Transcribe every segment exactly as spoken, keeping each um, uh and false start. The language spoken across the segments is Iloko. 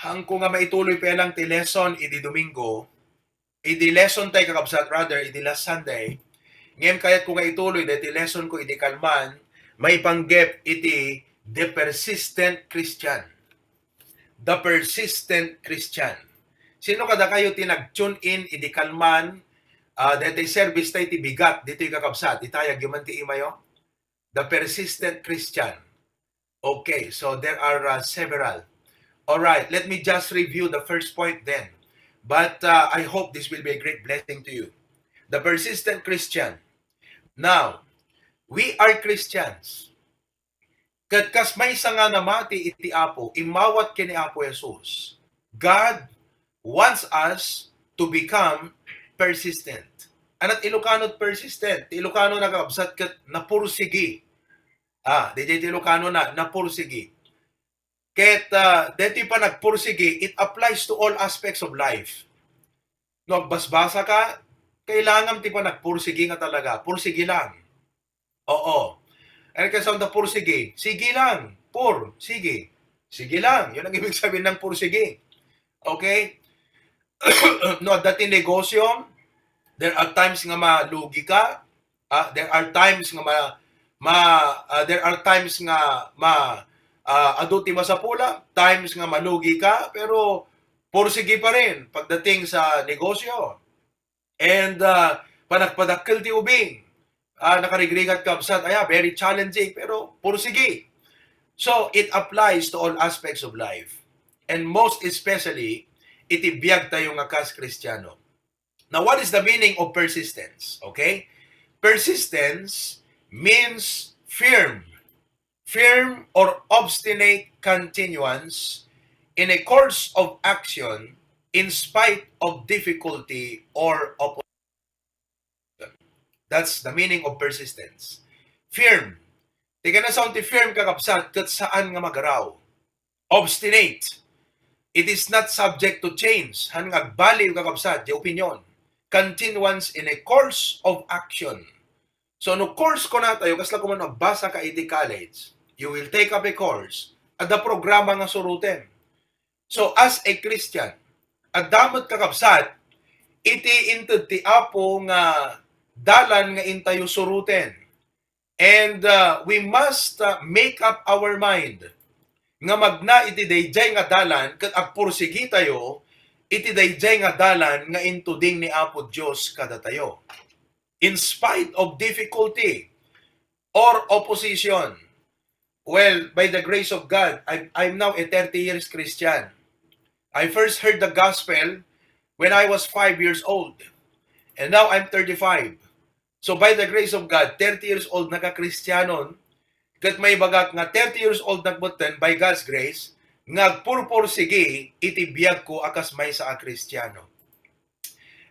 Haanko nga maituloy pay lang ti lesson idi Domingo, idi lesson tay, kakabsat, rather, idi last Sunday. Ngem kayatko nga ituloy daytoy lesson ko idi kalman, maipanggep iti The Persistent Christian. The Persistent Christian. Sino kadakayo ti nag-tune in idi kalman, ah, daytoy service tay ti bigat ditoy, kakabsat? Itayagyo man ti imayo. The Persistent Christian. Okay, so there are, uh, several. All right, let me just review the first point then. But, uh, I hope this will be a great blessing to you. The Persistent Christian. Now, we are Christians. Ket kas maysa nga namati iti Apo, immawat ken ni Apo Jesus, God wants us to become persistent. Ania ti Ilocano ti persistent? Ti Ilocano, kakabsat, ket napursigi. Ah, daydiay ti Ilocano na, napursigi. Ket, ah, daytoy panagpursigi, it applies to all aspects of life. No agbasbasa ka, kailangan ti panagpursigi nga talaga. Pursigi lang. Oo. Ano kaya sound na pursigi? Sige lang. Pur, sige. Sige lang. Yun ang ibig sabihin ng pursigi. Okay? No, adda ti negosyo, there are times nga malugi ka. Ah, there are times nga ma, ma, ah, there are times nga ma, ah, adu ti masapula, times nga malugi ka, pero pursigi pa rin pagdating sa negosyo. And, ah, panagpadakkel ti ubing. Ah, nakarigrigat, kabsat, aya, very challenging, pero pursigi. So, it applies to all aspects of life. And most especially, iti biag tayo nga kas Kristiano. Now, what is the meaning of persistence? Okay? Persistence means firm, firm or obstinate continuance in a course of action in spite of difficulty or opposition. That's the meaning of persistence. Firm. Ti kanasaon ti firm, kakabsat, ket saan nga magaraw. Obstinate. It is not subject to change. Haan nga agbaliw, kakabsat, ti opinion. Continuance in a course of action. So, no course kunatayo, kasla koma no agbasa ka iti college, you will take up a course. Adda programa nga suroten. So, as a Christian, adda met, kakabsat, iti inted ti Apo nga dalan nga intayo suroten. And, uh, we must, uh, make up our mind nga magna iti daydiay nga dalan ket agpursigi tayo iti daydiay nga dalan nga intuding ni Apo Dios kadatayo. In spite of difficulty or opposition, well, by the grace of God, I'm, I'm now a thirty years Christian. I first heard the gospel when I was five years old. And now I'm thirty-five. So by the grace of God, thirty years old, nagka-Kristianon, ket maibagak nga thirty years old nagbutten by God's grace, nga agpurpursigi iti biag ko a kas maysa a Kristiano.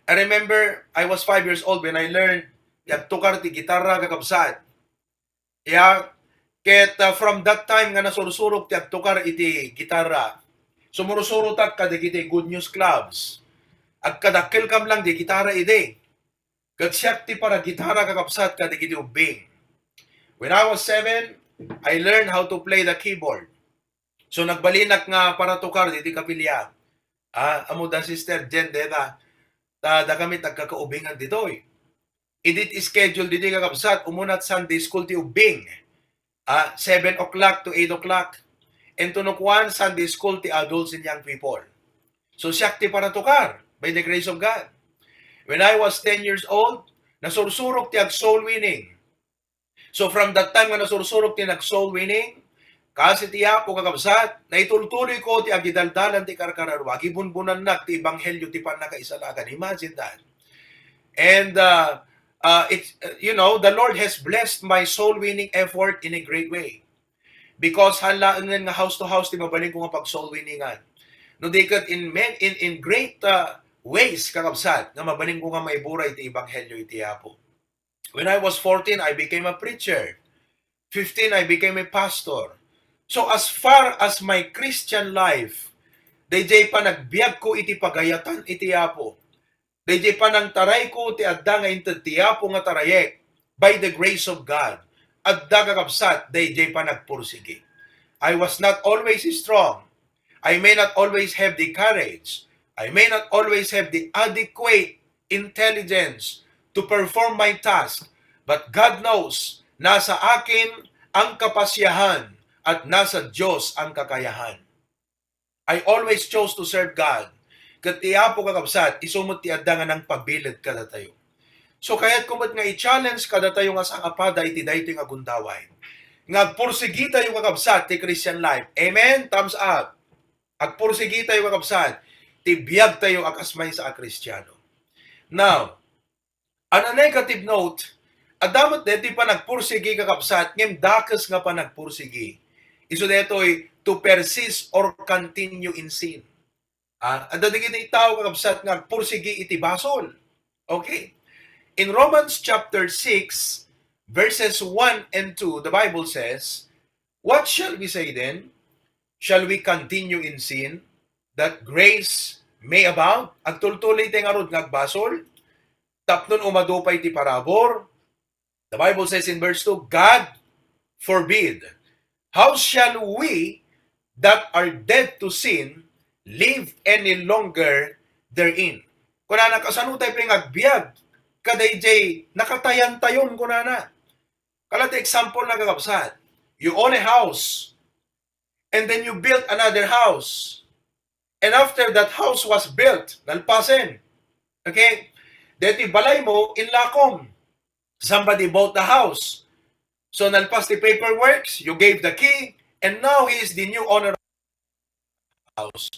I remember I was five years old when I learned ti agtukar ti gitarra, kakabsat. Ya, ket, uh, from that time nga nasursurok ti agtukar iti gitarra, sumursurotak kadagiti Good News Clubs. Agkadakkelkam lang di gitarra idi. Ket siak ti paragitara, kakabsat, kadagiti ubbing. When I was seven, I learned how to play the keyboard. So, nagbalinak nga paratukar ditoy kapilya. Ah, ammo da Sister Jen deta, ta, dakami ti agkakaubingan ditoy. Idi ti schedule ditoy, kakabsat, umunat Sunday school ti ubbing. Ah, seven o'clock to eight o'clock. And to no kuan, Sunday school ti adults and young people. So, siak ti paratukar, by the grace of God. When I was ten years old, nasursurok ti ag-soul winning. So, from that time nga nasursurok ti nag-soul winning, kas iti Apo, kakabsat, naitultuloy ko ti agidaldalan ti karkararua, agibunbunannak ti ebanghelio ti pannakaisalakan. Imagine that. And, uh, uh, it's, uh, you know, the Lord has blessed my soul winning effort in a great way. Because haan laengen nga house to house ti mabalinko nga pag-soul winningan. No di ket in men-, in, in great, uh, ways, kakabsat, nga mabalinko nga maiburay ti ebanghelio iti Apo. When I was fourteen, I became a preacher. Fifteen, I became a pastor. So, as far as my Christian life, daydiay panagbiagko iti pagayatan iti Apo, daydiay panangtarayko ti adda nga inted ti Apo nga tarayek, by the grace of God, adda, kakabsat, daydiay panagpursigi. I was not always strong. I may not always have the courage. I may not always have the adequate intelligence to perform my task. But God knows, nasa akin ang kapasyahan at nasa Diyos ang kakayahan. I always chose to serve God. Ket ti Apo, kakabsat, isu met ti adda nga nangpabileg kadatayo. So, kayatko met nga i-challenge kadatayo nga sangapada iti daytoy nga gundaway. Nga agpursigi tayo, kakabsat, ti Christian life. Amen? Thumbs up. Agpursigi tayo, kakabsat, ti biag tayo a kas maysa a Kristiano. Now, on a negative note, adda met daytoy panagpursigi, kakabsat, ngem dakes nga panagpursigi. Isu daytoy to persist or continue in sin. Ah, adda dagiti tao, kakabsat, nga agpursigi iti basol. Okay? In Romans chapter six, verses one and two, the Bible says, "What shall we say then? Shall we continue in sin that grace may abound?" Agtultuloy tay ngarud nga agbasol tapno umadu pay ti parabur? The Bible says in verse two, "God forbid. How shall we that are dead to sin live any longer therein?" Kunana, kasano tayo pay nga agbiag kadaydiay nakatayantayon, kunana. Kala ti example na, kakabsat. You own a house, and then you build another house. And after that house was built, nalpasen. Okay? Deti balay mo, inlakom. Somebody bought the house. So, nalpas ti paperworks, you gave the key, and now he is the new owner of the house.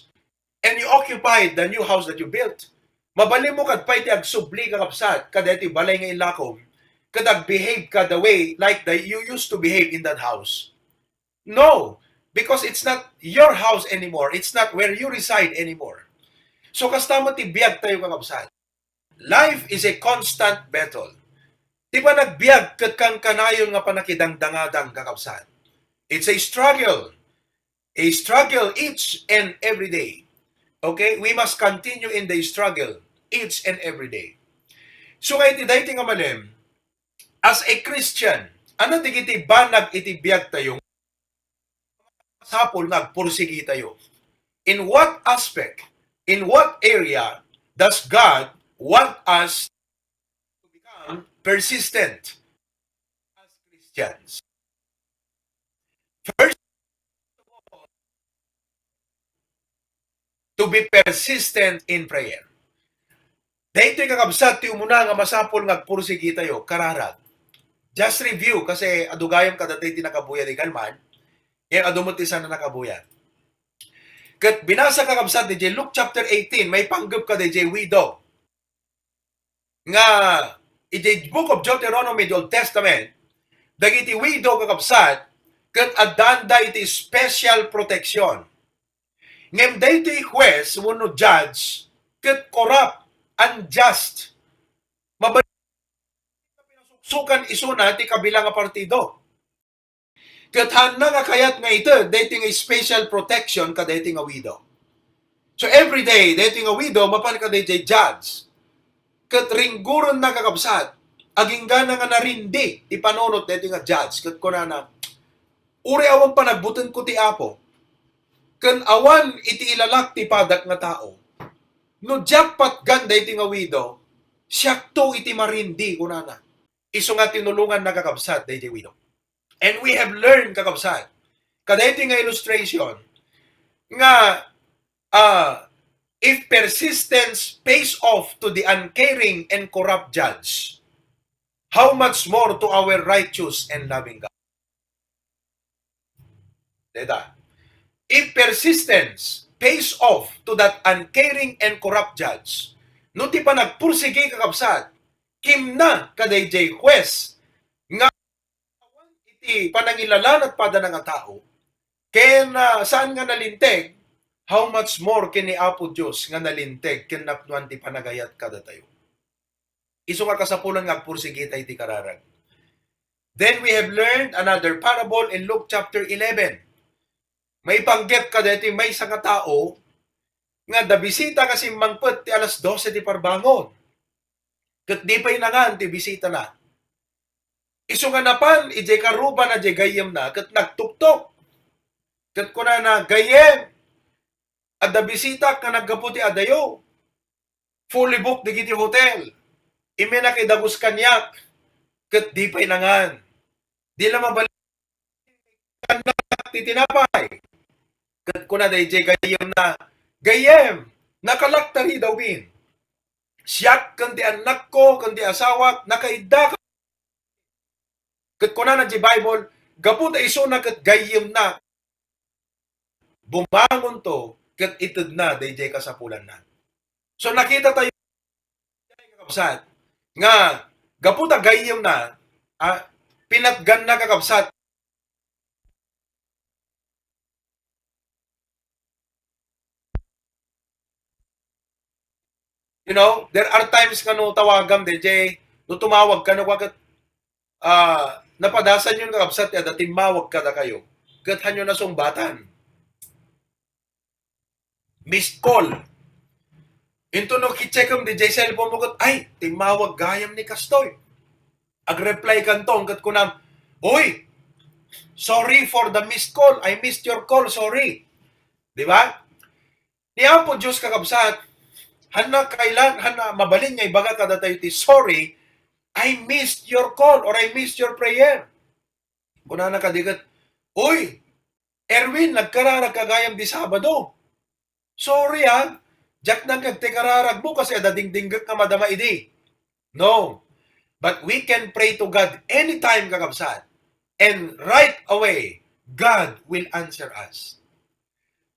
And you occupied the new house that you built. Mabalin mo kad pay ti agsubli, kakabsat, kadeti balay nga inlakom, kad agbehave ka the way like the, you used to behave in that house. No, because it's not your house anymore. It's not where you reside anymore. So, kasta met ti biag tayo, kakabsat. Life is a constant battle. Ti panagbiag ket kankanayon nga panakidangdangadang, kakabsat. It's a struggle. A struggle each and every day. Okay? We must continue in the struggle each and every day. So, nga iti daytoy nga malem, as a Christian, ano dagiti banag iti biag tayo? Masapul nga agpursigi tayo. In what aspect, in what area does God want us to become persistent as Christians? First of all, to be persistent in prayer. Daytoy, kakabsat, ti umuna nga masapul nga agpursigi tayo, kararag. Just review, kasi adu gayam kadatayo ti nakabuya di kalman, ngem adu met ti saan a nakabuya. Ket binasa, kakabsat, diay Luke chapter eighteen, maipanggep kadaydiay widow. Nga, idiay Book of Deuteronomy, the Old Testament, dagiti widow, kakabsat, ket addaanda iti special protection. Ngem daytoy huwes wenno judge ket corrupt, unjust. Mabalin nga pinasuksukan isuna ti kabilang nga partido. Ket haanna nga kayat nga ited daytoy nga special protection kadaytoy nga widow. So every day, daytoy nga widow, mapan kadaydiay judge. Ket ringgurenna, kakabsat, aginggana nga narindi ti panunot daytoy nga judge. Ket kunana, "Uray awan panagbutenko ti Apo, ken awan iti ilalak ti padak nga tao, no diak patgan daytoy nga widow, siakto iti marindi," kunana. Isu nga tinulonganna, kakabsat, daydiay widow. And we have learned, kakabsat, kadaytoy nga illustration, nga, ah, if persistence pays off to the uncaring and corrupt judge, how much more to our righteous and loving God? Deta. If persistence pays off to that uncaring and corrupt judge, no ti panagpursigi, kakabsat, kimna kadaydiay huwes nga awan iti panangilalanat padana nga tao, ken, ah, saan nga nalinteg, how much more ken ni Apo Dios nga nalinteg ken napnuan ti panagayat kadatayo. Isu nga kasapulan nga agpursigi tayo iti kararag. Then we have learned another parable in Luke chapter eleven. Maipanggep kadaytoy maysa nga tao nga nabisita nga simmangpet ti alas dose ti parbangon. Ket di pay nangan ti bisitana. Isu nga napan idiay karubana diay gayyemna ket nagtuktok. Ket kunana, "Gayyem, adda bisitak nga naggapu ti adayo. Fully booked dagiti hotel. Imminak idagus kaniak, ket di pay nangan. Di la mabalik ti tinapay. Ket kuna daydiay gayyemna, "Gayyem, nakalak ta rida ubing. Siak ken ti annakko ken ti asawak, nakaidda." Ket kunana ti Bible, gapu ta isuna ket gayyemna, bumangonto ket itedna daydiay kasapulanna. So, nakita tayo, kakabsat, nga gapu ta gayyemna, ah, pinatganna, kakabsat. You know, there are times nga no tawagam, D J, no tumawag ka, no, ket, ah, napadasan yon, kakabsat, ya, da timmawag kadakayo. Ket hanyo nasungbatan. Missed call. Into no, ki-checkem, D J, cellphone mo ket, "Ay, timmawag gayam ni kastoy." Ag-reply kanton ket kunam, "Uy, sorry for the missed call. I missed your call. Sorry." Di ba? Ni Apo Dios, kakabsat, hanna kailan, hanna mabalin nga ibaga kadatayo ti, "Sorry, I missed your call or I missed your prayer." Kunana kadi ket, "Uy, Erwin, nagkararag ka gayam di Sabado." "Sorry, ah. Diak nangngeg ti kararag mo kasi adda dingdinggek nga madama idi." No. But we can pray to God anytime, kakabsat. And right away, God will answer us.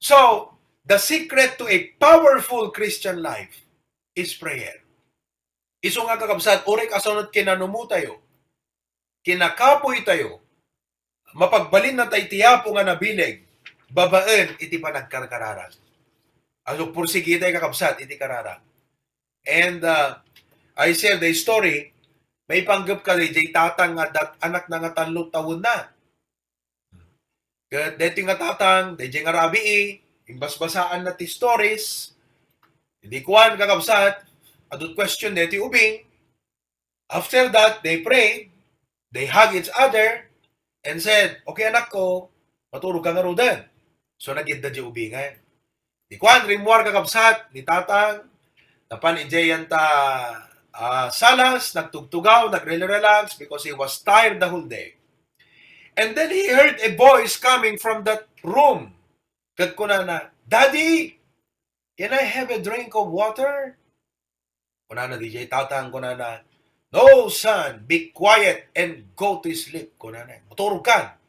So, the secret to a powerful Christian life is prayer. Isu nga, kakabsat, uray kasano ti kinanumotayo, kinakapoytayo, mapagbalinnatayo iti Apo nga nabileg babaen iti panagkarkararag. Aso, pursigitay, kakabsat, iti kararag. And, uh, I share the story, maipanggep ka daydiay tatang nga dat-, anakna nga tallo tawenna. Ket daytoy nga tatang, daydiay nga rabii, imbasbasaanna ti stories. Idi kuan, kakabsat, adu ti question daytoy ubing. After that, they prayed, they hug each other, and said, "Okay, anakko, maturog ka ngaruden." So, nagidda diay ubingen. Di kuan, rimmuar, kakabsat, ni tatang, napan idiay anta, ah, salas, nagtugtugaw, nagre-relax because he was tired the whole day. And then he heard a voice coming from that room. Ket kunana, "Daddy, can I have a drink of water?" Kunana diay tatang, kunana, "No, son, be quiet and go to sleep," kunana. "Maturog ka."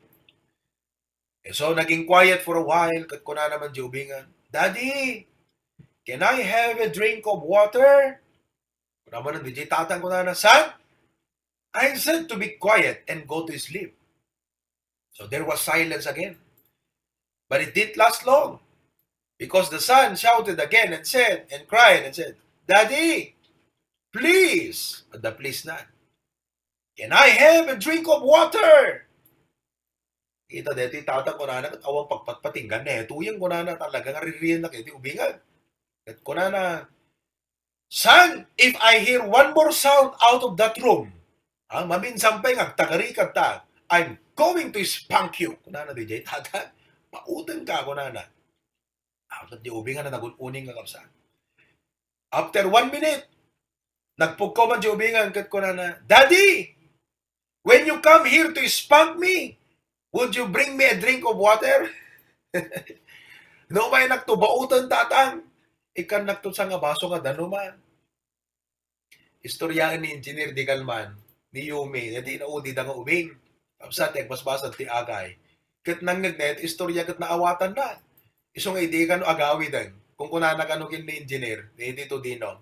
Eh, so, naging quiet for a while, ket kunana man diay ubingen, "Daddy, can I have a drink of water?" Kunana man diay tatang, kunana, "Son, I said to be quiet and go to sleep." So there was silence again. But it didn't last long, because the son shouted again and said, and cried and said, "Daddy, please," adda please na. "Can I have a drink of water?" Kita daytoy tatang, kunana, ket awan pagpatpatinggan, "Neto yan," kunana, talaga nga ririenna iti ubingen. Ket kunana, "Son, if I hear one more sound out of that room," ah, maminsan pay nga agtagari kadta, "I'm going to spank you," kunana diay tatang. "Bauten ka," kunana. Ah, ket diay ubingen nagun-uning, kakabsat. After one minute, nagpugkaw man diay ubingen ket kunana, "Daddy, when you come here to spank me, would you bring me a drink of water?" "No, umay, nakto, bauten, tatang. Ikkannakto sanga baso nga danuma." Istoryaen ni Engineer Digalman, ni Yumi, daytoy naudida nga ubing. Kabsat, ti agbasbasad ti agay. Ket nangngegna ti istorya ket naawatanna. Isu nga idi kano agawiden, kunkunana kano ken ni Engineer, ni Tito Dino,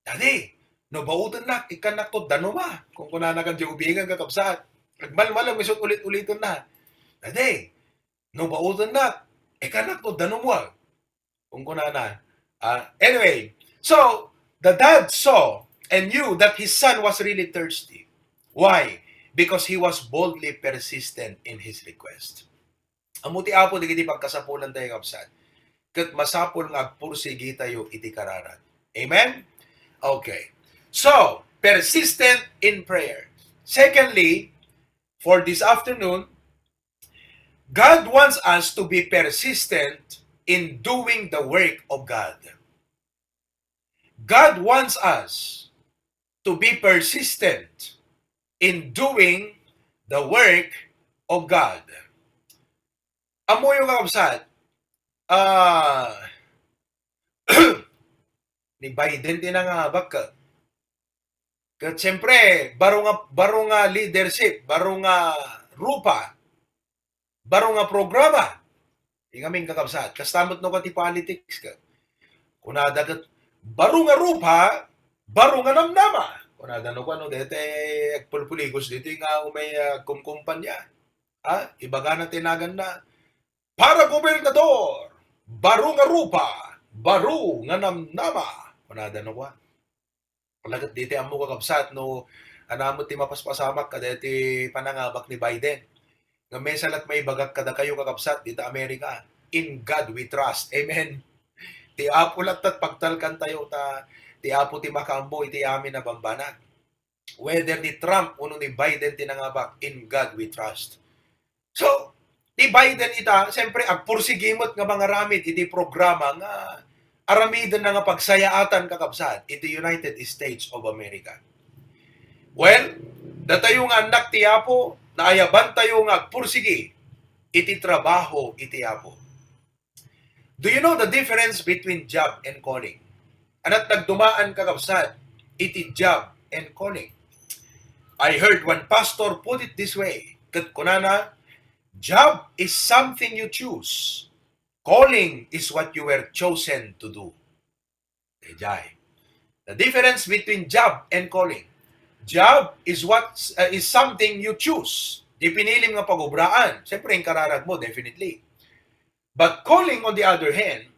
"Daddy, no bauten nak, ikkannak to danuma," kunkunana kan diay ubingen, kakabsat. Agmalmalem, isut ulit-uliten na, "Daddy, no bauten nak, ikkannak to danuma," kunkunana. Ah, anyway, so, the dad saw and knew that his son was really thirsty. Why? Because he was boldly persistent in his request. Ammo ti Apo dagiti pagkasapulantayo, kabsat. Ket masapul nga agpursigitayo iti kararag. Amen? Okay. So, persistent in prayer. Secondly, for this afternoon, God wants us to be persistent in doing the work of God. God wants us to be persistent in doing the work of God. Ammoyo, kakabsat, ah, ni Biden ti nangabak ket. Ket siyempre, baro nga, baro nga leadership, baro nga rupa, baro nga programa. Ti ngamin, kakabsat, kasta met no ket ti politics ket. Kunada ket, baro nga rupa, baro nga namnama. Kunada no, kuno, daytoy agpulpuligos ditoy nga umay, ah, kumkumpanya. Ha? Ibagana ti naganna, para gobernador, baro nga rupa, baro nga namnama. Kunada no, kua. Wala ket ditoy ammo, kakabsat, no, ania met ti mapaspasamak kadaytoy panangabak ni Biden. Ngem maysa la't maibagak kadakayo, kakabsat, dita Amerika, in God we trust. Amen. Ti Apo latta ti pagtalkantayo, ta ti Apo ti makaammo iti amin a bambanag. Whether ni Trump wenno ni Biden ti nangabak, in God we trust. So, ni Biden ita, siyempre, agpursigi met nga mangaramid iti programa nga aramidenna nga pagsayaatan, kakabsat, iti United States of America. Well, datayo nga annak ti Apo, naayabantayo nga agpursigi iti trabaho iti Apo. Do you know the difference between job and calling? Ania ti nagdumaan, kakabsat, iti job and calling? I heard one pastor put it this way. Ket kunana, "Job is something you choose. Calling is what you were chosen to do." Daydiay. The difference between job and calling. Job is what, uh, is something you choose. Di pinilim nga pagubraan. Siyempre, inkararag mo, definitely. But calling, on the other hand,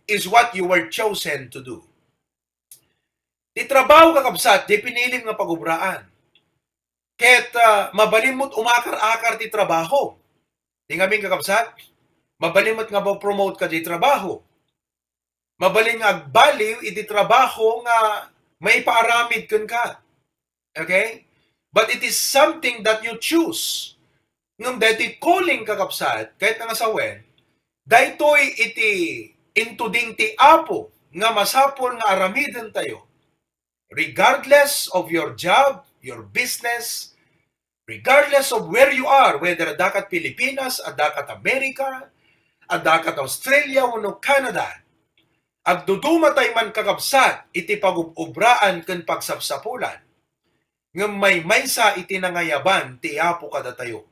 is what you were chosen to do. Ti trabaho, kakabsat, di pinilim nga pagubraan. Ket, ah, mabalin mo't umakar-akar ti trabaho. Ti ngamin, kakabsat, mabalin met nga ma-promote ka di trabaho. Mabalin nga agbaliw iti trabaho nga maipaaramid kenka. Okay? But it is something that you choose. Ngem daytoy calling, kakabsat, ket nga sawen, daytoy iti intuding ti Apo nga masapul nga aramidentayo, regardless of your job, your business, regardless of where you are, whether adda kad Pilipinas, adda kad Amerika, adda kad Australia, wenno Canada. Agdudumatay man, kakabsat, iti pagub-obraan ken pagsapsapulan, ngem maymaysa iti nangayaban ti Apo kadatayo,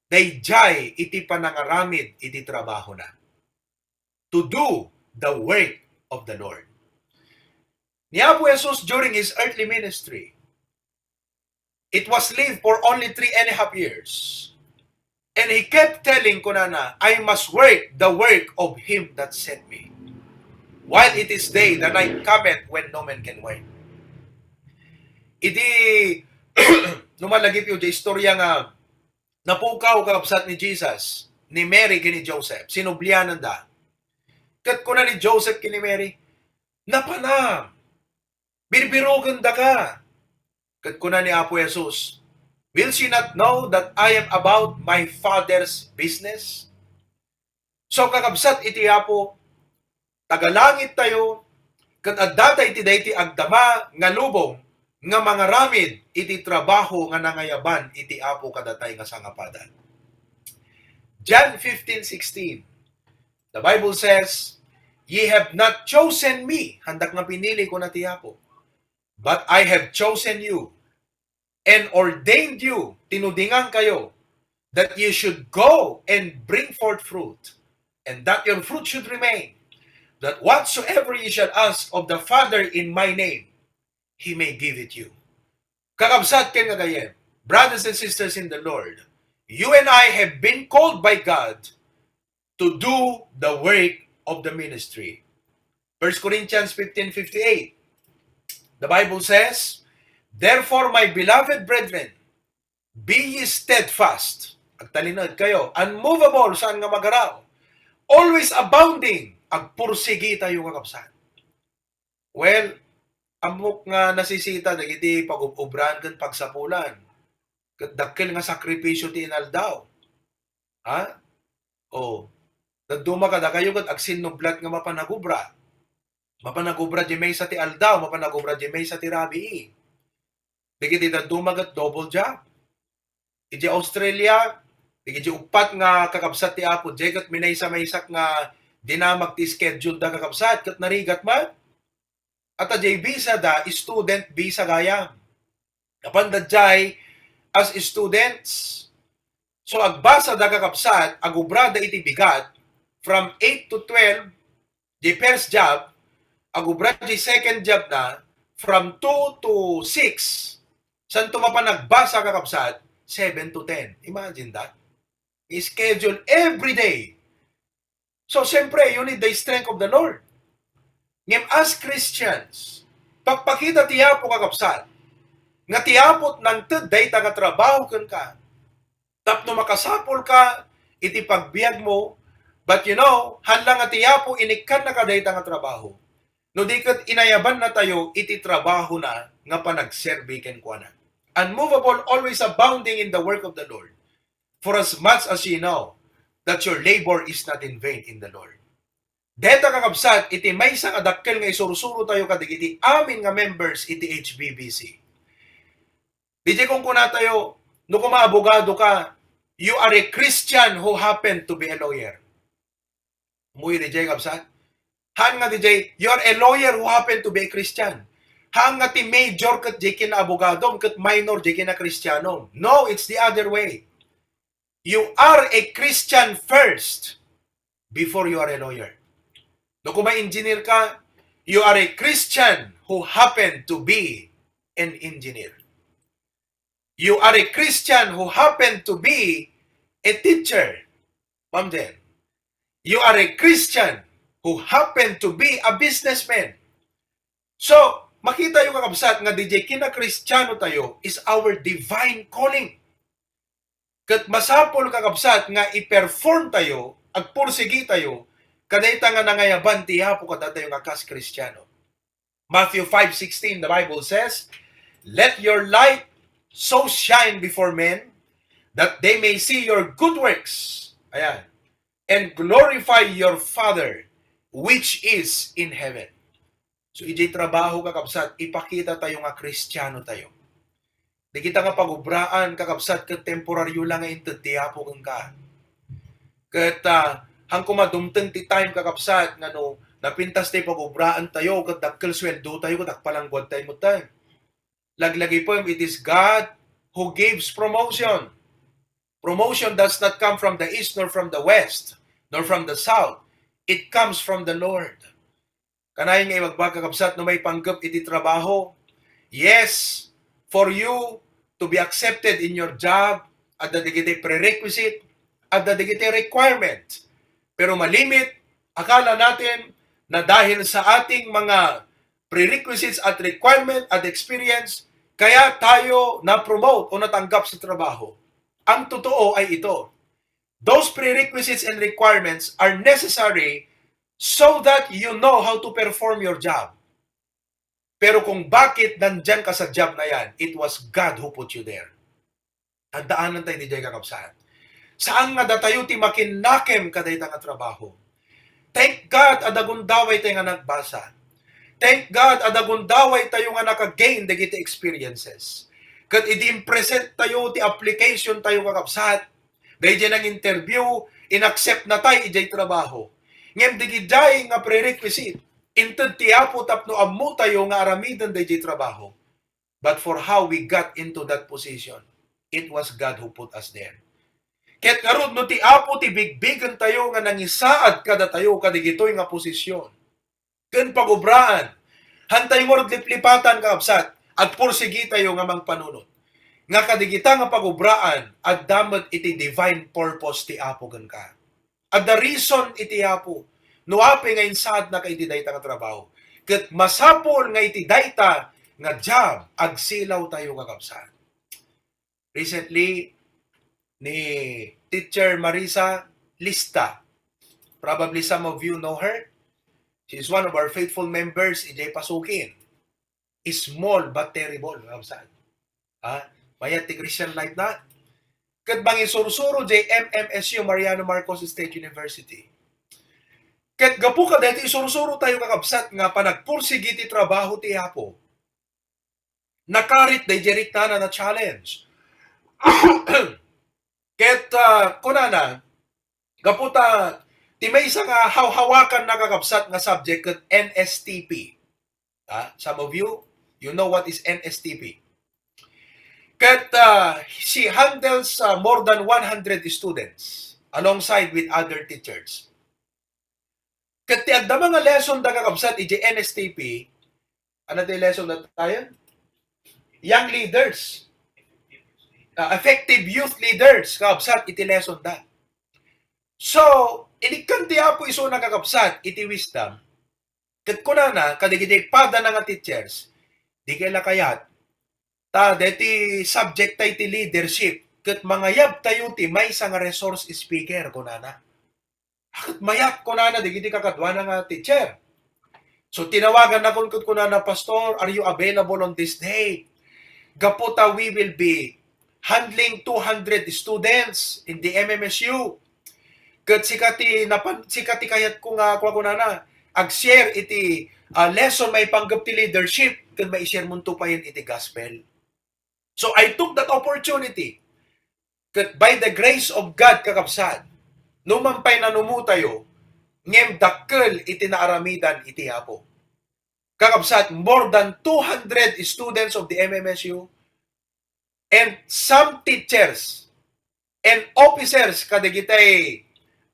daydiay iti panangaramid iti trabahona. To do the work of the Lord. Ni Apo Jesus during his earthly ministry, it was lived for only three and a half years. And he kept telling, kunana, "I must work the work of him that sent me. While it is day, the night cometh when no man can work." Iti, no malagipyo di istorya nga napukaw, kakabsat, ni Jesus, ni Mary ken ni Joseph, sinubliananda. Ket kuna ni Joseph ken ni Mary, "Napanam, birbirokendaka." Ket kuna ni Apo Jesus, "Will she not know that I am about my Father's business?" So, kakabsat iti Apo, tagalangit tayo, ket adda tay iti daytoy agdama nga lubong nga mangaramid iti trabaho nga nangayaban iti Apo kadatayo nga sangapadan. John fifteen sixteen, the Bible says, "Ye have not chosen me," handak nga pinili, kuna ti Apo, "but I have chosen you and ordained you," tinudingankayo, "that you should go and bring forth fruit, and that your fruit should remain, that whatsoever you shall ask of the Father in my name, he may give it you." Kakabsat ken gagayyem, brothers and sisters in the Lord, you and I have been called by God to do the work of the ministry. First Corinthians fifteen fifty-eight, the Bible says, "Therefore, my beloved brethren, be ye steadfast," agtalinaedkayo, "unmovable," saan nga magaraw, "always abounding," agpursigi tayo, kakabsat. Well, ammok nga nasisita dagiti pagub-ubran ken pagsapulan. Ket dakkel nga sakripisyo ti inaldaw. Ha? Oh. Dadduma kadakayo ket agsinnublat nga mapan agubra. Mapan agubra di maysa ti aldaw, mapan agubra di maysa ti rabii. Dagiti dadduma ket double job. Idiay Australia, dagiti uppat nga kakabsat ti Apo, diay ket minaysa-maysak nga dinamag ti schedule da kakabsat, ket narigat man. At diay visa da, student visa gayam. Napanda diay as students. So, agbasa da kakabsat, agubrada iti bigat, from eight to twelve, di first job, agubra di second job na, from two to six, santo mapan agbasa kakabsat, seven to ten. Imagine that. Schedule every day. So, siyempre, you need the strength of the Lord. Ngem as Christians, pagpakita ti Apo kakabsat, nga ti Apo nangted dayta nga trabaho kenka, tapno makasapul ka iti pagbiag mo, but you know, hala nga ti Apo inikkan na kadayta nga trabaho. No di ket inayaban na tayo iti trabaho na nga panagserbi kenkuana. Unmovable, always abounding in the work of the Lord. For as much as ye know that your labor is not in vain in the Lord. Deta kakabsat, iti maysa nga dakkel nga isursuro tayo kadagiti amin nga members iti H B B C. Didiay kunkuna tayo, no kuma abogado ka, you are a Christian who happen to be a lawyer. Umuy didiay, kabsat? Haan nga didiay, you are a lawyer who happen to be a Christian. Haan nga ti major ket diay kinaabogado, ket minor diay kinakristiano. No, it's the other way. You are a Christian first before you are a lawyer. No kuma engineer ka, you are a Christian who happen to be an engineer. You are a Christian who happen to be a teacher. Ma'am Jen, you are a Christian who happen to be a businessman. So, makita yo, kakabsat, nga didiay kinakristiano tayo is our divine calling. Ket masapul, kakabsat, nga i-perform tayo, agpursigi tayo, kadayta nga nangayaban ti Apo kadatayo nga kas Kristiano. Matthew five sixteen, the Bible says, "Let your light so shine before men that they may see your good works." Ayan. "And glorify your Father which is in heaven." So, idiay trabaho, kakabsat, ipakita tayo nga Kristiano tayo. Dagita nga pagubraan, kakabsat, ket temporaryo lang nga inted ti Apo kenka. Ket, ah, haan koma dumteng ti time, kakabsat, nga no napintas ti pagubraan tayo, ket dakkel sueldo tayo, ket agpalangguad tayo met. Laglagipem, it is God who gives promotion. Promotion does not come from the east, nor from the west, nor from the south. It comes from the Lord. Kanayon nga ibagbag, kakabsat, no maipanggep iti trabaho, yes, for you to be accepted in your job, adda dagiti prerequisite, adda dagiti requirement. Pero malimit, akala natin na dahil sa ating mga prerequisites at requirement at experience, kaya tayo na-promote o natanggap sa trabaho. Ang totoo ay ito. Those prerequisites and requirements are necessary so that you know how to perform your job. Pero kung bakit nandiyan ka sa job na yan, it was God who put you there. Tandaanan tayo didiay, kakabsat. Saan nga datayo ti makinnakem kadayta nga trabaho. Thank God, adda gundaway tayo nga nagbasa. Thank God, adda gundaway tayo nga naka-gain dagiti experiences. Ket idi in-present tayo ti application tayo, kakabsat, daydiay nang-interview, in-accept na tayo idiay trabaho. Ngem digidiay nga prerequisite, inted ti Apo tapno ammo tayo nga aramiden daydiay trabaho. But for how we got into that position, it was God who put us there. Ket ngarud, no ti Apo ti bigbigen tayo nga nangisaad kadatayo kadigitoy nga posisyon ken pagubraan, haan tayo ngarud liplipatan, kakabsat, agpursigi tayo nga mangpanunot nga kadigita nga pagubraan, adda met iti divine purpose ti Apo kenka. Adda reason iti Apo no apay nga insaadnaka iti dayta nga trabaho. Ket masapul nga iti dayta nga job, agsilaw tayo, kakabsat. Recently, ni Teacher Marisa Lista, probably some of you know her. She is one of our faithful members idiay Pasukin. Small but terrible, kakabsat. Ha? Mayat ti Christian life na. Ket mangisursuro diay M M S U, Mariano Marcos State University. Ket gapu kadaytoy isursuro tayo, kakabsat, nga panagpursigi ti trabaho ti Apo, nakarit daydiay riknana a challenge. Ket, ah, kunana, gapu ta ti maysa nga hawhawakanna, kakabsat, nga subject ket N S T P. Ah, some of you, you know what is N S T P. Ket, ah, she handles, ah, more than one hundred students alongside with other teachers. Ket ti agdama nga lesson da, kakabsat, iti N S T P, ano ti lesson da tayo? Young leaders. Ah, effective youth leaders, kakabsat, iti lesson da. So, inikkan ti Apo isuna, kakabsat, iti wisdom. Ket kunana kadagiti padana nga teachers, "Dikay la kayat, ta deti subject tay ti leadership, ket mangayab tayo ti maysa nga resource speaker," kunana. "Ket mayat," kunana dagiti kakaduana nga teacher. So, tinawagannakon ket kunana, "Pastor, are you available on this day? Gapu ta we will be handling two hundred students in the M M S U. Ket sika ti napan-, sika ti kayatko nga," kua, kunana, "ag-share iti, ah, lesson maipanggep ti leadership ken mai-share monto payen iti gospel." So, I took that opportunity. Ket by the grace of God, kakabsat, numan pay nanumo tayo, ngem dakkel iti naaramidan iti Apo. Kakabsat, more than two hundred students of the M M S U and some teachers and officers kadagitay,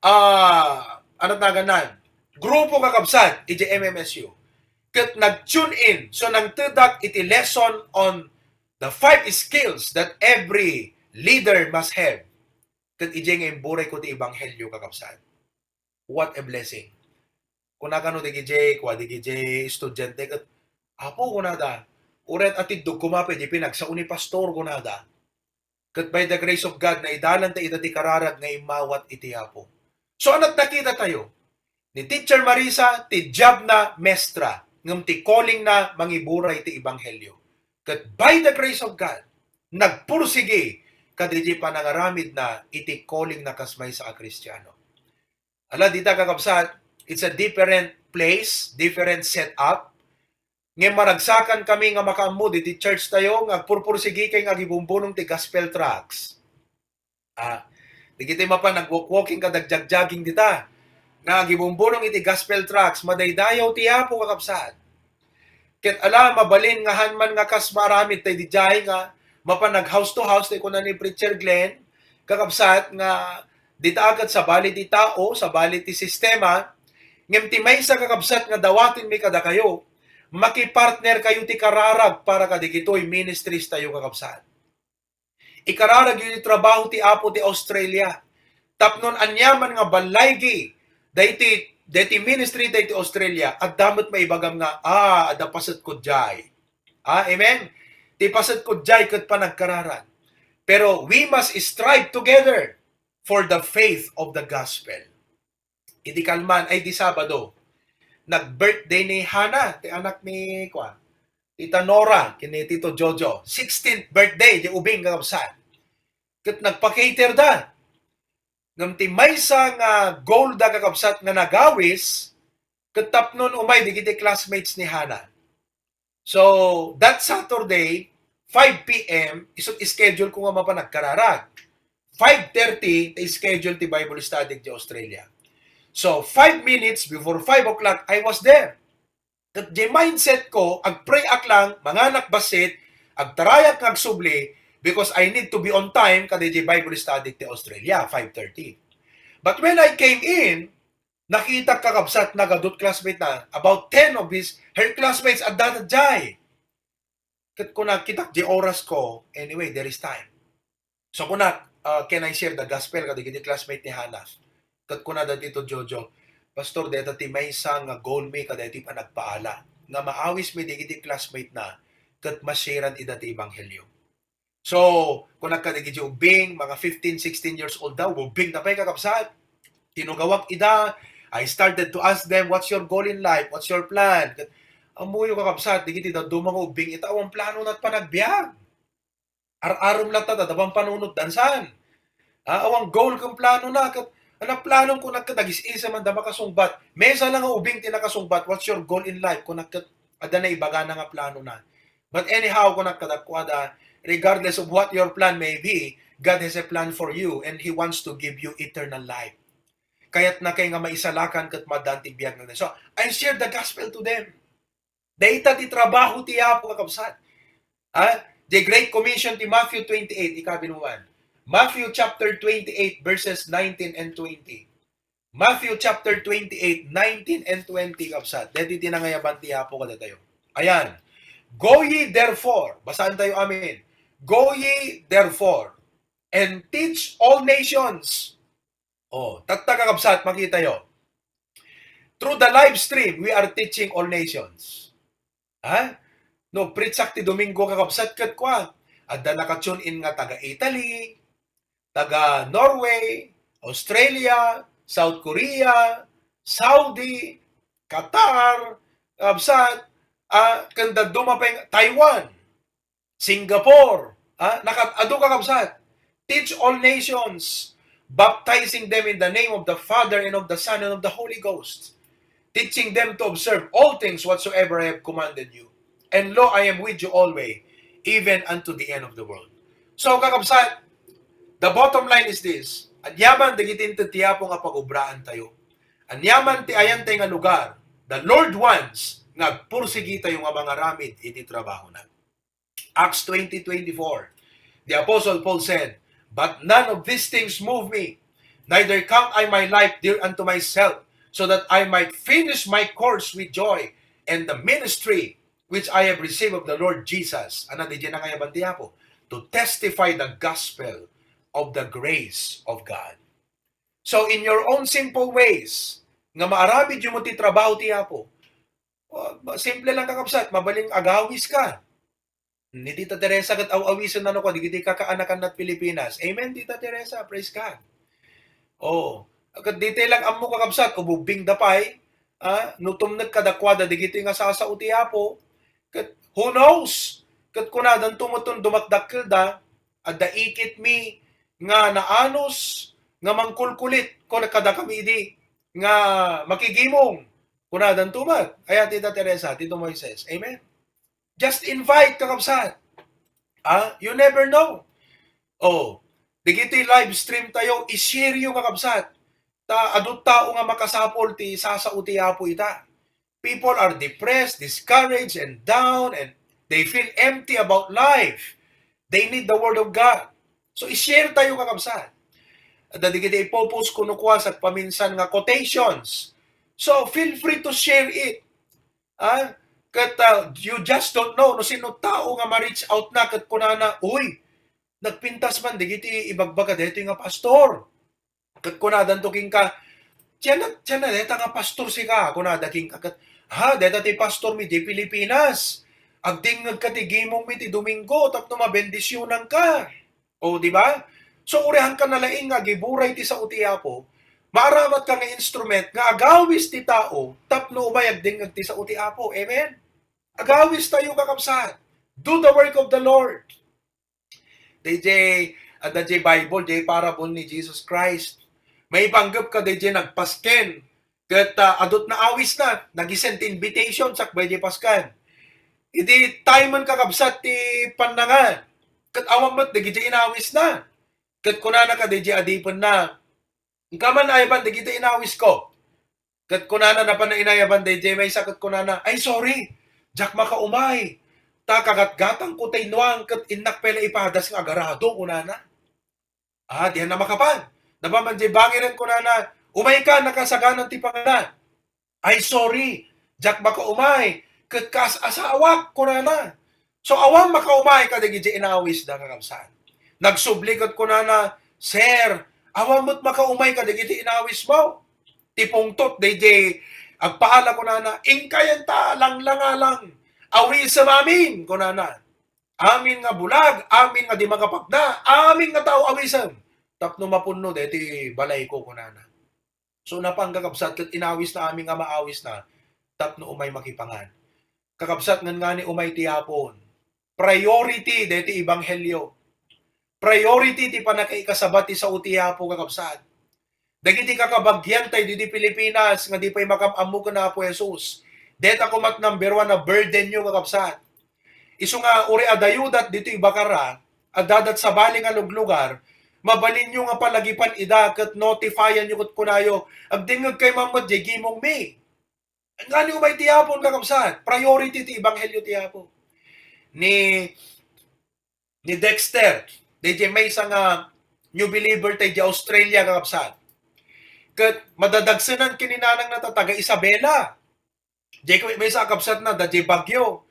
ah, ano tagannan, grupo, kakabsat, iti M M S U. Ket nag-tune in, so nangtedak iti lesson on the five skills that every leader must have. Ket idiay nga imburayko ti ebanghelio, kakabsat. What a blessing. Kuna kano dagiti, kua dagiti estudiante ket, "Apo," kunada, "uray atiddog koma pay di pinagsao ni pastor," kunada. Ket by the grace of God, naidalanta ida ti kararag nga immawat iti Apo. So, ania ti nakita tayo? Ni Teacher Marisa, ti jobna mestra, ngem ti callingna mangiburay ti ebanghelio. Ket by the grace of God, nagpursigi kadagiti panangaramidna iti callingna kas maysa a Kristiano. Ala, dita, kakabsat, it's a different place, different setup. Ngem maragsakan kami nga makaammo diti church tayo nga agpurpursigi kay nga agibumbunong ti gospel tracts. Ah, dagiti mapan nag-walk-walking ket nag-jogging dita nga agibumbunong iti gospel tracts, madaydayaw ti Apo, kakabsat. Ket ala, mabalin nga han man nga kas maaramid tay didiay nga mapan nag-house to house, tay kuna ni Preacher Glenn, kakabsat, nga dita ket sabali ti tao, sabali ti sistema, ngem ti maysa, kakabsat, nga dawatenmi kadakayo, makipartner kayo ti kararag para kadagitoy ministries tayo, kakabsat. Ikararagyo ti trabaho ti Apo ti Australia. Tapno aniaman nga ballaygi daytoy, daytoy ministry daytoy Australia, adda met maibagam nga, "Ah, adda pasetko diay." Ah, amen? Ti pasetko diay ket panagkararag. Pero we must strive together for the faith of the gospel. Idi kalman, ay, di Sabado, nag-birthday ni Hana, ti anak ni, kuan, Tita Nora, ken ni Tito Jojo. Sixteenth birthday, di ubing, kakabsat. Ket nagpa-cater da. Ngem ti maysa nga goal da, kakabsat, nga nagawis, ket tapnon umay dagiti classmates ni Hana. So, that Saturday, five P M, isut schedule ko nga mapan agkararag. Five thirty, schedule ti Bible study di Australia. So, five minutes before five o'clock, I was there. Ket di mindset ko, agpray ak lang, manganak bassit, agtarayak nga agsubli, because I need to be on time kada di Bible study ti Australia, five thirty. But when I came in, nakitak, kakabsat, nagadut classmate na, about ten of his, her classmates adda diay. Ket kuna, kitak di oras ko, anyway, there is time. So kuna, uh, "Can I share the gospel?" kadagiti classmate ni Hana. Ket kuna da Tito Jojo, "Pastor, deta ti maysa nga goal mi kadaytoy panagpaala, nga maawis mi dagiti classmate na, ket ma-share-an ida ti ebanghelio." So, kunak kadagiti ubbing, mga fifteen, sixteen years old daw, ubbing na pay, kakabsat. Tinugawak ida, I started to ask them, "What's your goal in life? What's your plan?" Ket, ammoyo, kakabsat, dagiti dadduma nga ubbing ita, awan plano na ti panagbiag. Ar-arom latta, adda panunot dansan. Ah, awan goal ken plano na, ket Ania planonko? Kunak ket, agis-isa man da makasungbat. Maysa la nga ubing ti nakasungbat. What's your goal in life? Kunak ket, adda naibagana nga planona. But anyhow, kunak kadakuada, regardless of what your plan may be, God has a plan for you and He wants to give you eternal life. Kayatna kay nga maisalakan ket maaddaan ti biag nga. So, I share the gospel to them. Dayta ti trabaho ti Apo, kakabsat. Ha? The Great Commission ti Matthew twenty-eight, ikabinuan. Matthew chapter twenty-eight, verses nineteen and twenty. Matthew chapter twenty-eight, nineteen and twenty, kabsat. Deti ti nangayaban ti Apo kadatayo. Ayan. "Go ye therefore," basaen tayo, amen. "Go ye therefore and teach all nations." Oh, tatta, kakabsat, makitayo. Through the live stream, we are teaching all nations. Ha? No, preachak ti Domingo, kakabsat, ket kua, adda naka-tune in nga taga Italy, taga Norway, Australia, South Korea, Saudi, Qatar, kabsat, ah, ken dadduma pay nga Taiwan, Singapore, ah, nakat-, adu, kakabsat. "Teach all nations, baptizing them in the name of the Father and of the Son and of the Holy Ghost, teaching them to observe all things whatsoever I have commanded you. And lo, I am with you always, even unto the end of the world." So, kakabsat, the bottom line is this. Aniaman dagiti inted ti Apo nga pagobraan tayo. Aniaman ti ayan tayo nga lugar, the Lord wants nga agpursigi tayo nga mangaramid iti trabahona. Acts twenty twenty-four. The Apostle Paul said, "But none of these things move me, neither count I my life dear unto myself, so that I might finish my course with joy, and the ministry which I have received of the Lord Jesus." Ania diay nangayaban ti Apo? "To testify the gospel of the grace of God." So, in your own simple ways, nga maaramidyo met ti trabaho ti Apo, simple lang, kakabsat, mabalin agawiska. Ni Tita Teresa ket aw-awisen nano kua dagiti kakaanakanna ti Pilipinas. Amen, Tita Teresa. Praise God. Oo. Ket ditoy lang ammo, kakabsat, ububbingda pay, ah, no tumnek kadakuada dagitoy nga sasao ti Apo, ket who knows? Ket kunadanto met no dumakdakkelda, adda ikitmi nga naanus, nga mangkulkulit, kuna kadakami idi nga makigimong. Kunadanto met. Aya, Tita Teresa, Tito Moises. Amen? Just invite, kakabsat. Ah, you never know. Oh, dagiti live stream tayo, i-share yo, kakabsat. Ta, adu tao nga makasapul ti sasao ti Apo ita. People are depressed, discouraged, and down, and they feel empty about life. They need the Word of God. So, i-share tayo, kakabsat. Adda dagiti ipopost kuno kua sa paminsan nga quotations. So, feel free to share it. Ah, ket, ah, you just don't know no sino tao nga ma-reach out na ket kunana, "Uy, nagpintas man dagiti ibagbaga daytoy nga pastor." Ket kunadanto kenka, "Sianna, sianna dayta nga pastor sika?" kunada kenka ket, "Ha, dayta ti pastormi diay Pilipinas. Agdingngegka ti gimongmi ti Domingo tapno mabendisionanka." O, di ba? So, urihanka na laeng nga agiburay ti sao ti Apo, maaramat ka nga instrument nga agawis ti tao tapno umay agdingngeg ti sao ti Apo. Amen? Agawis tayo, kakabsat. Do the work of the Lord. Dayjay, adda jay Bible, jay parable ni Jesus Christ. Maipanggep ka dayjay nagpasken. Ket, ah, adut naawisna, nag-isend ti invitation, sakbay jay Paskan. Idi time-en, kakabsat, ti pannangan. Ket awan met dagiti inawisna. Ket kunana kadi jay adipenna, "Inka man ayaban dagiti inawisko." Ket kunana, napan inayaban dayjay maysa, ket kunana, "Ay, sorry, diak makaumay. Ta kagatgatangko tay nuang, ket innak pay la ipadas nga agarado," kunana. Ah, dianna makapan. Napan man jay bangiren, kunana, "Umayka, nakasaganan ti panganan." "Ay, sorry, diak makaumay, ket kaas-asawak," kunana. So, awan makaumay kadagiti inawisda, kakabsat. Nagsubli ket kunana, "Sir, awan met makaumay kadagiti inawismo." Ti pungtot dayjay agpaala, kunana, "Inkayan ta langlangalang. Awisem amin," kunana. "Amin nga bulag, amin nga di makapagna, amin nga tao awisem. Tapno mapunno deti balayko," kunana. So, napan, kakabsat, ket inawisna amin nga maawisna tapno umay makipangan. Kakabsat, ngannani umay ti Apo. Priority deti ebanghelio. Priority ti pannakaikasaba ti sao ti Apo, kakabsat. Dagiti kakabagian tayo ditoy Pilipinas nga di pay makam-ammo ken Apo Jesus. Deta koma ti number one a burden yo, kakabsat. Isu nga uri a dayudat ditoy bakara, addadat sabali nga luglugar, mabalinyo nga palagipan ida ket notifyan yo ket kunayo, "Agdengngeg kay mammet diay gimong mi." Ngani umay ti Apo, kakabsat. Priority ti ebanghelyo ti Apo. Ni, ni Dexter, diay maysa nga new believer tayo diay Australia, kakabsat. Ket madadagsenan ken ni nanangna ta taga Isabela. Diay maysa a kabsatna, adda diay Baguio.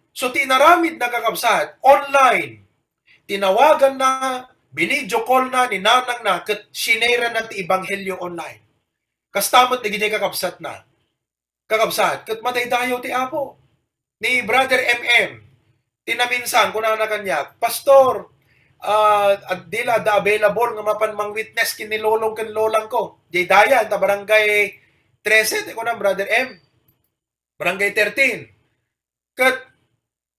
So, ti inaramidna, kakabsat, online. Tinawaganna, binidio call na ni nanangna, ket shinare-na ti ebanghelyo online. Kasta met dagiti kakabsatna. Kakabsat, ket madaydayaw ti Apo. Ni Brother M M, ti naminsan, kunana kaniak, "Pastor, ah, ad-, di la da available nga mapan mang-witness ken ni lolong ken lolangko." Diay dayan, ta barangay trese, ti kunam, Brother M. Barangay thirteen. Ket,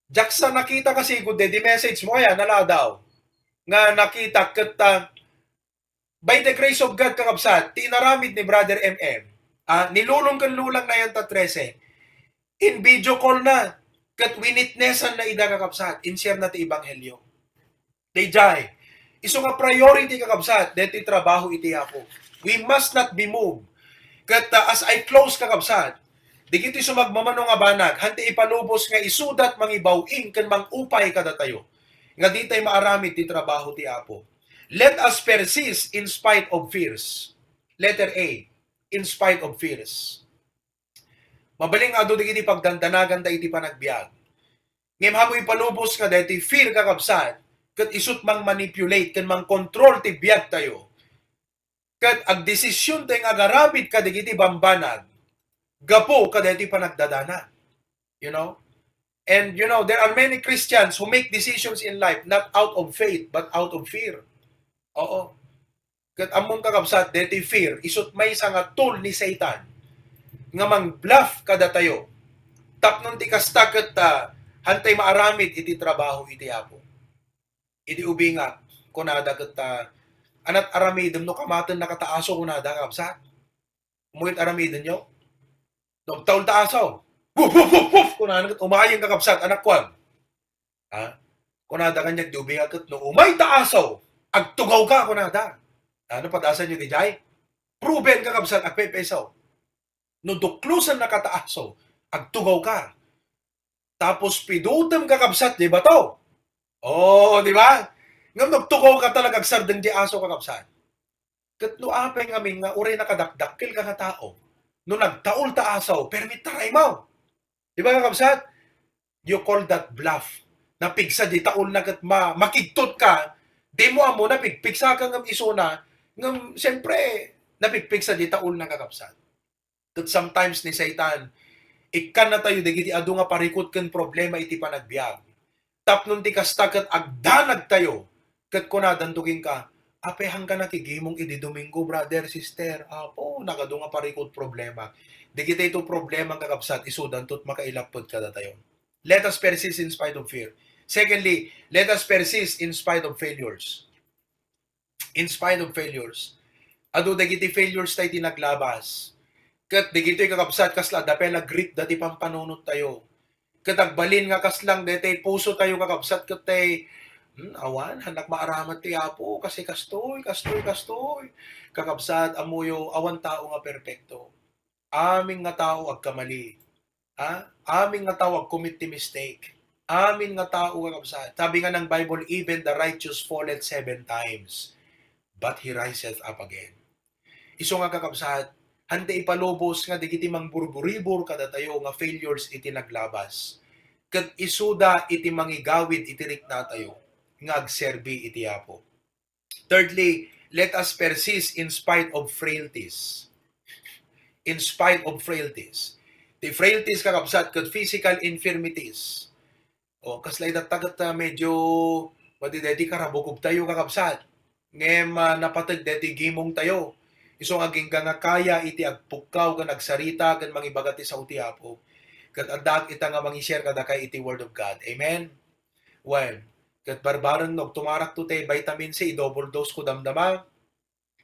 diak sa nakita kasi, gud, di message mo kaya, naladaw. Nga nakita, ket, ah, by the grace of God, kakabsat, ti inaramid ni Brother M M, ah, ni lolong ken lolangna yan ta trese, in-video call na, ket winitnessan na ida, kakabsat, in-share na ti ebanghelyo. Daydiay. Isu nga priority, kakabsat, daytoy trabaho iti Apo. We must not be moved. Ket, ah, as I close, kakabsat, dagiti sumagmamano nga banag, hanta ipalubos nga isuda ti mangibaw-in ken mang-upay kadatayo nga ditay maaramid ti trabaho ti Apo. Let us persist in spite of fears. Letter A, in spite of fears. Mabalin nga adu dagiti pagdandanaganda iti panagbiag. Ngem haanmo ipalubos nga daytoy fear, kakabsat, ket isut' mang-manipulate ken mang-control ti biagtayo. Ket agdesisiontayo nga agaramid kadagiti bambanag gapu kadaytoy panagdadana. You know? And, you know, there are many Christians who make decisions in life not out of faith, but out of fear. Oo. Ket ammom, kakabsat, daytoy fear, isut' maysa nga tool ni Satan nga mang-bluff kadatayo. Tapno ti kasta ket, ah, hantay maaramid iti trabaho iti Apo. Idi ubingak, kunada ket, ah, "Anat aramidem no kamaten nakataaso," kunada, kakabsat. Umuyot aramidenyo. No agtaul ta aso, "Wuf, wuf, wuf, wuf!" kunana ket umayen, kakabsat, anakkuan. Ha? Kunada kaniak di ubingak ket, "No umay ta aso, agtugawka," kunada. Ano, padasanyo daydiay? Proven, kakabsat, agpaypayso. No duklosen nakataaso, agtugawka. Tapos pidutem, kakabsat, diay bato. Oh, di ba? Ngem no agtugawka talaga, agsardeng diay aso, kakabsat. Ket no apay ngamin nga uray nakadakdakkel ka nga tao, no nagtaul ta aso, permi ta raymaw. Di ba, kakabsat? You call that bluff. Napigsa diay taulna ket ma-, makigtot ka, dimo ammo, napigpigsa ka ngem isuna, ngem siyempre, napigpigsa diay taulna, kakabsat. Ket sometimes ni Satan, ikkannatayo dagiti adu nga parikut ken problema iti panagbiag. Tapno ti kasta ket agdanagtayo, ket kunadanto kenka, "Apay, haanka nakigimong idi Domingo, brother, sister?" Apo, nagadu nga parikut problema. Dagitoy ito problema, kakabsat, isudanto ti makailapped kadatayo. Let us persist in spite of fear. Secondly, let us persist in spite of failures. In spite of failures. Adu dagiti failures tayo ti naglabas. Ket dagitoy, kakabsat, kasla adda pay la grip dati pampanunot tayo. Ket agbalin nga kaslang daytoy puso tayo, kakabsat, ket tay, "Hmm, awan, haannak maaramat ti Apo, kasi kastoy, kastoy, kastoy." Kakabsat, ammoyo, awan tao nga perpekto. Amin nga tao agkamali. Ha? Amin nga tao agcommit ti mistake. Amin nga tao, kakabsat. Sabi nga ng Bible, "Even the righteous falleth seven times, but he riseth up again." Isu nga, kakabsat, hantay ipalubos nga dagiti mangburburibor kadatayo nga failures iti naglabas. Ket isuda iti mangigawid iti riknatayo nga agserbi iti Apo. Thirdly, let us persist in spite of frailties. In spite of frailties. Ti frailties, kakabsat, ket physical infirmities. O, kasla itatta ket, ah, medyo, pati deti karabukobtayo, kakabsat. Ngem, ah, napateg deti gimongtayo. Isu nga agingga nga kaya iti agpukkaw ken agsarita ken mangibaga ti sao ti Apo. Ket addaak ita nga mangi-share kadakay iti Word of God. Amen? Well, ket barbareng no agtumarakto ti vitamin C, i-double dose ko damdama.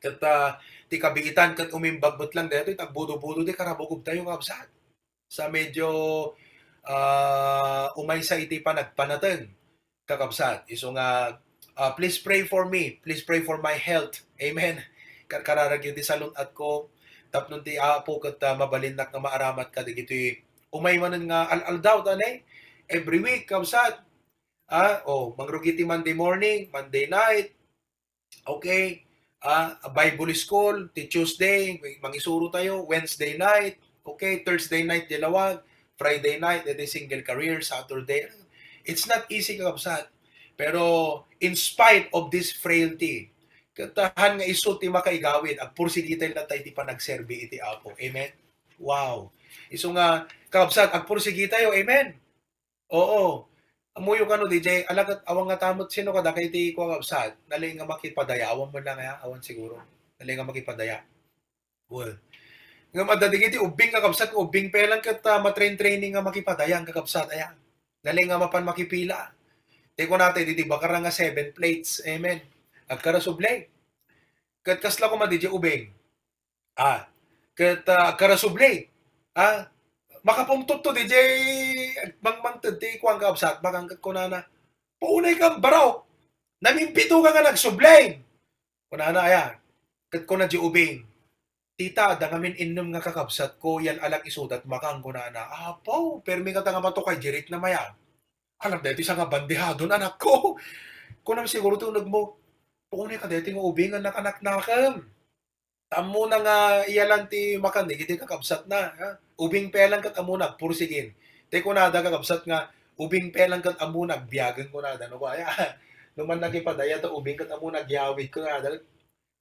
Ket, ah, ti kabiitan ket umimbag met lang daytoy, ta agbudo-budo ti karabugob tayo, kakabsat. Sa medyo, ah, umaysa iti panagpanateng, kakabsat. Isu nga, ah, please pray for me. Please pray for my health. Amen. Kar-, kararag iti salun-at ko. Tapno ti Apo ket, ah, mabalinnak nga maaramat kadagiti umay manen nga al-aldaw, ta ne? Every week, kabsat. Ah, oh, mangrugi ti Monday morning, Monday night, okay? Ah, Bible school, ti Tuesday, mangisuro tayo, Wednesday night, okay? Thursday night, diay lawag, Friday night, iti single career, Saturday. It's not easy, kakabsat. Pero in spite of this frailty, ket han nga isu ti makaigawid, agpursigi tayo latta iti panagserbi iti Apo. Amen? Wow. Isu nga, kakabsat, agpursigi tayo. Amen? Oo. Ammoyo kano, D J, ala ket awan nga ta met sino kadakay ti kua, kabsat. Nalaing nga makipadaya. Awan man lang, ya? Awan siguro. Nalaing nga makipadaya. Well, ngem adda digiti ubbing, kakabsat, nga ubbing pay lang ket, ah, matrain-training nga makipadaya, kakabsat, aya. Nalaing nga mapan makipila. Ti kunata, didi bakara nga seven plates. Amen. Agkarasubli. Ket kasla koma, D J, ubing. Ah, ket, ah, agkarasubli. Ah, makapungtot to, D J, mangmangted ti kuan, kakabsat, bakang ket kunana, "Paunay kan baro. Namimpito ka nga nagsubli." Kunana, aya, ket kuna di ubing, "Tita, adda ngamin innem nga kakabsat ko, yan alak isudat makang," kunana. Apo, permi kata nga matukay, dirit na maya. Alam daytoy sa nga bandihadon, anak ko. Kunam siguro ti uneg mo, "Paunay ka daytoy nga ubing nga nakanaknakem." Ta ammona nga iyalan ti makan dagiti kakabsatna, ha? Ubing pay lang ket ammona agpursigin. Ti kunada kakabsat nga, "Ubing pay lang ket ammona agbiagen," kunada. No, kaya, no man nakipadaya ta ubing ket ammona agyawid, kunada,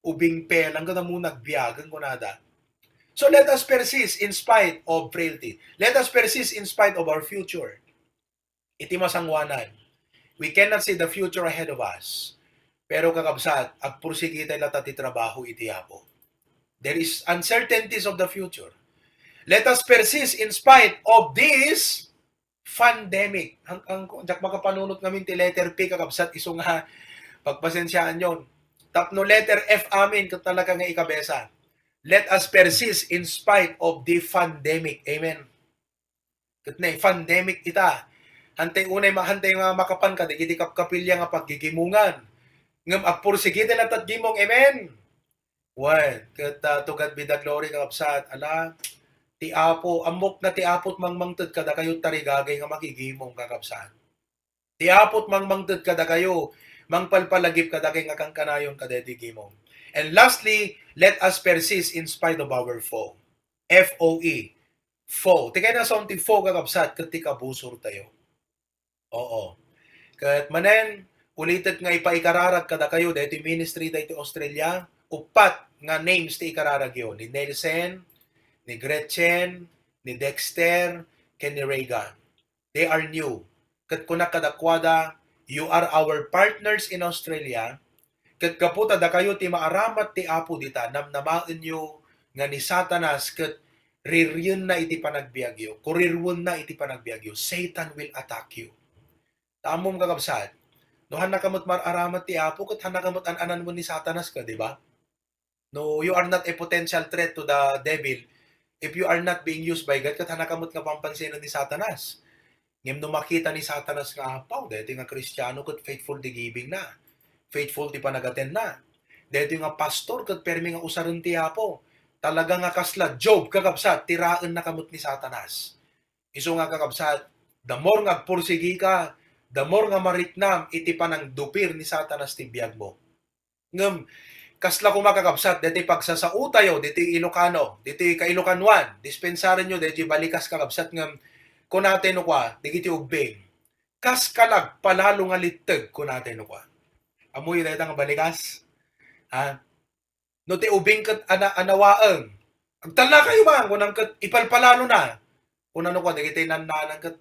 "Ubing pay lang ket ammona agbiagen," kunada. So let us persist in spite of frailty. Let us persist in spite of our future. Iti masangoanan, we cannot see the future ahead of us. Pero kakabsat, agpursigi tayo latta ti trabaho iti Apo. There is uncertainties of the future. Let us persist in spite of this pandemic. Ang, ang, diak makapanunot ngamin ti letter P, kakabsat, isu nga pagpasensiaan yon. Tapno letter F amin, ket talaga nga ikabesa. Let us persist in spite of the pandemic. Amen. Ket ne, pandemic ita. Hantay unay ma-, hantay nga makapan kadagiti kapkapilya nga paggigimongan. Ngem agpursigi ti latta ti gimong. Amen. Wen, ket, ah, to God be the glory, kakabsat. Ala, ti Apo, ammok na ti Apo ti mangmangted kadakayo tarigagay nga makigimong, kakabsat. Ti Apo ti mangmangted kadakayo, mangpalpalagip kadakay nga kankanayon kadaytoy gimong. And lastly, let us persist in spite of our foe. F O E. Foe. Ti kayatna sa ti foe, kakabsat, ket ti kabusor tayo. Oo. Ket manen, ulitek nga ipaikararag kadakayo daytoy ministry daytoy Australia, uppat nga names ti ikararagyo, ni Nelson, ni Gretchen, ni Dexter, ken ni Reagan. They are new. Ket kunak kadakuada, "You are our partners in Australia." Ket gapu ta dakayo ti maaramat ti Apo dita, namnamaenyo nga ni Satanas ket ririenna iti panagbiagyo, kuriruenna iti panagbiagyo. Satan will attack you. Ta ammom, kakabsat, no hannaka met mar-aramat ti Apo, ket hannaka met an-anan wen ni Satanas ka, di ba? No, you are not a potential threat to the devil if you are not being used by God, ket hannaka met nga pampansinan ni Satanas. Ngem no makita ni Satanas nga, "Apaw, daytoy nga Kristiano ket faithful ti giving na, faithful ti panagatenna. Daytoy nga pastor ket permi nga usaren ti Apo." Talaga nga kasla Job, kakabsat, ti raennaka met ni Satanas. Isu nga, kakabsat, the more nga agpursigi ka, the more nga mariknam iti panangdupir ni Satanas ti biagmo. Ngem, kasla koma, kakabsat, daytoy pagsasao tayo, daytoy Ilocano, daytoy ka-Ilocanuan, dispensarenyo, daytoy balikas, kakabsat, ngem, kunatay no kua, dagiti ubbing, "Kas ka la agpalalo nga litteg," kunatay no kua. Ammoyo dayta nga balikas? Ha? No ti ubing ket ana-, anawaeng, "Agtalnakayo man," kunam ket, "Ipalpalalo na." Kunana kua, dagiti nannanang ket,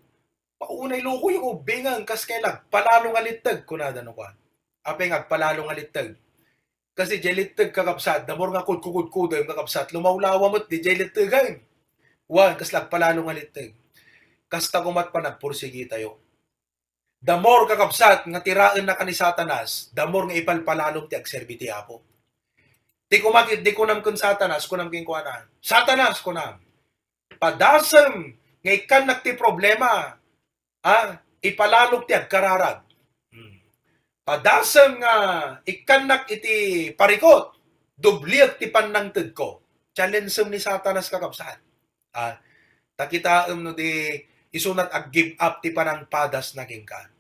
"Paunay lukoy nga ubingen, kas kay la agpalalo nga litteg," kunada no kua. Apay nga agpalalo nga litteg? Kasi diay litteg, kakabsat, the more nga kudkukudkudem, kakabsat, lumawlawa met diay littegen. Wen, kas la agpalalo nga litteg. Kasta koma ti panagpursigi tayo. The more, kakabsat, nga ti raennaka ni Satanas, the more nga ipalpalalom ti agserbi ti Apo. Di kumakit, di kunam ken Satanas, kunam kenkuana, "Satanas," kunam, "padasem nga ikkannak ti problema, a, ipalalok ti agkararag. Hmm. Padasem nga ikkannak iti parikut, dubliek ti pannangtedko." Challenge-em ni Satanas, kakabsat. A, ta kitaem no di isunat ag-give up ti panangpadasna kenka.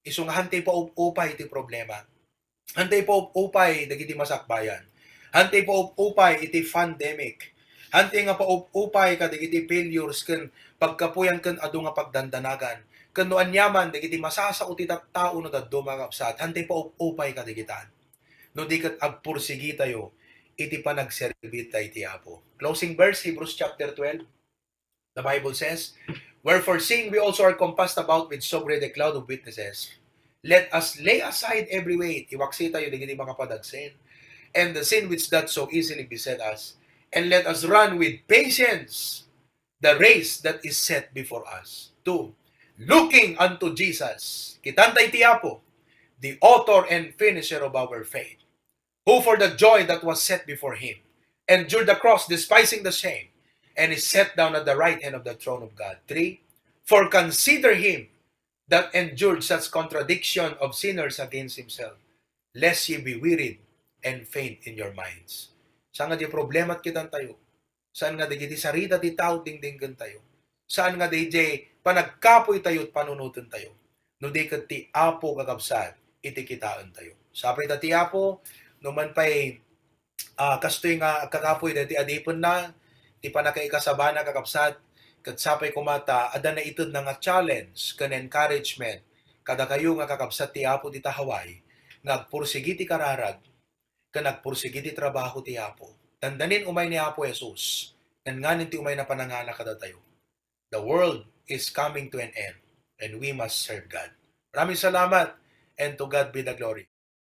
Isu nga hantay paupupay ti problema. Hantay paupupay dagiti masakbayan. Hantay paupupay iti pandemic. Hantay nga paupupay kadagiti failures ken pagkapuyan ken adu nga pagdandanagan. Ken no aniaman dagiti masasao ti tattao no dadduma, kakabsat, hantay paupupay kadagitan. No di ket agpursigitayo iti panagserbi tayo iti Apo. Closing verse, Hebrews chapter twelve. The Bible says, "Wherefore, seeing we also are compassed about with so great a cloud of witnesses, let us lay aside every weight," iwaksi tayo dagiti makapadagsen, "and the sin which doth so easily beset us, and let us run with patience the race that is set before us." Two, looking unto Jesus. Kitanta iti Apo, the author and finisher of our faith, who for the joy that was set before him endured the cross, despising the shame, and is set down at the right hand of the throne of God. Three, for consider him that endured such contradiction of sinners against himself, lest ye be wearied and faint in your minds. Saan nga di problema ti kitan tayo? Saan nga dagiti sarita ti tao dingdinggen tayo? Saan nga daydiay panagkapuy tayo, panunoten tayo? No di ket ti Apo, kakabsat, iti kitaen tayo. Sapay ta ti Apo, no man pay, ah, kastoy nga agkakapuy daytoy adipenna, ti pannakaikasabana, kakabsat, ket sapay koma ta adda naitedna nga challenge ken encouragement kadakayo nga kakabsat ti Apo dita Hawaii, nga agpursigi ti kararag ken agpursigi ti trabaho ti Apo. Dandanin umay ni Apo Jesus, ngannganin ti umay na panangana kadatayo. The world is coming to an end, and we must serve God. Maraming salamat, and to God be the glory.